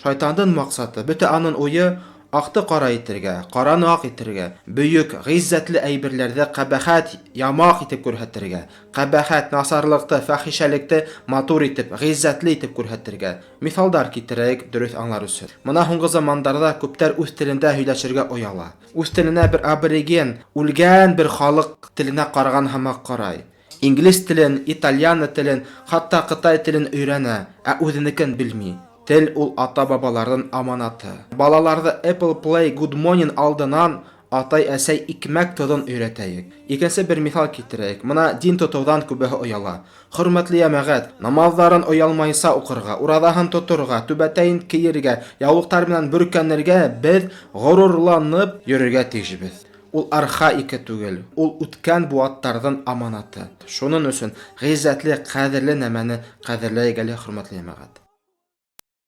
Шайтандың маҡсаты, бөтә анын уйы аҡты ҡара итергә, ҡараны аҡ итергә, бөйөк, ғиззәтле әйберләрҙе ҡәбәхәт, ямаҡ итеп күрһәтергә, ҡәбәхәт, насарлыҡты, фәхишәлекте матур итеп, ғиззәтле итеп күрһәтергә. Миҫалдар китерәйек дөрөҫ аңлар өсөн. Мына һуңғы замандарҙа күптәр үҙ телендә һөйләшергә ояла. Үҙ теленә бер абориген, үлгән бер халыҡ теленә ҡараған һымаҡ ҡарай. Инглиз телен, итальян телен, хатта ҡытай телен өйрәнә, ә үҙенекен белмәй. Тел ул ата-бабаларҙың аманаты. Балаларҙы Apple Play Good Morning алдынан атай-әсәй икмәк тоҙон өйрәтәйек. Икенсе бер миҫал килтерәйек. Мына дин тотоуҙан күбеһе ояла. Хөрмәтле йәмәғәт, намаҙҙарын оялмайса уҡырға, ураҙаһын тоторға, түбәтәйен кейергә, яулыҡтар менән бөркәнергә беҙ ғорурланып йөрөргә тейешбеҙ. Ул архаика түгел, ул үткән быуаттарҙың аманаты. Шуның өсөн ғиззәтле, ҡәҙерле нәмәне ҡәҙерләйек әле, хөрмәтле йәмәғәт.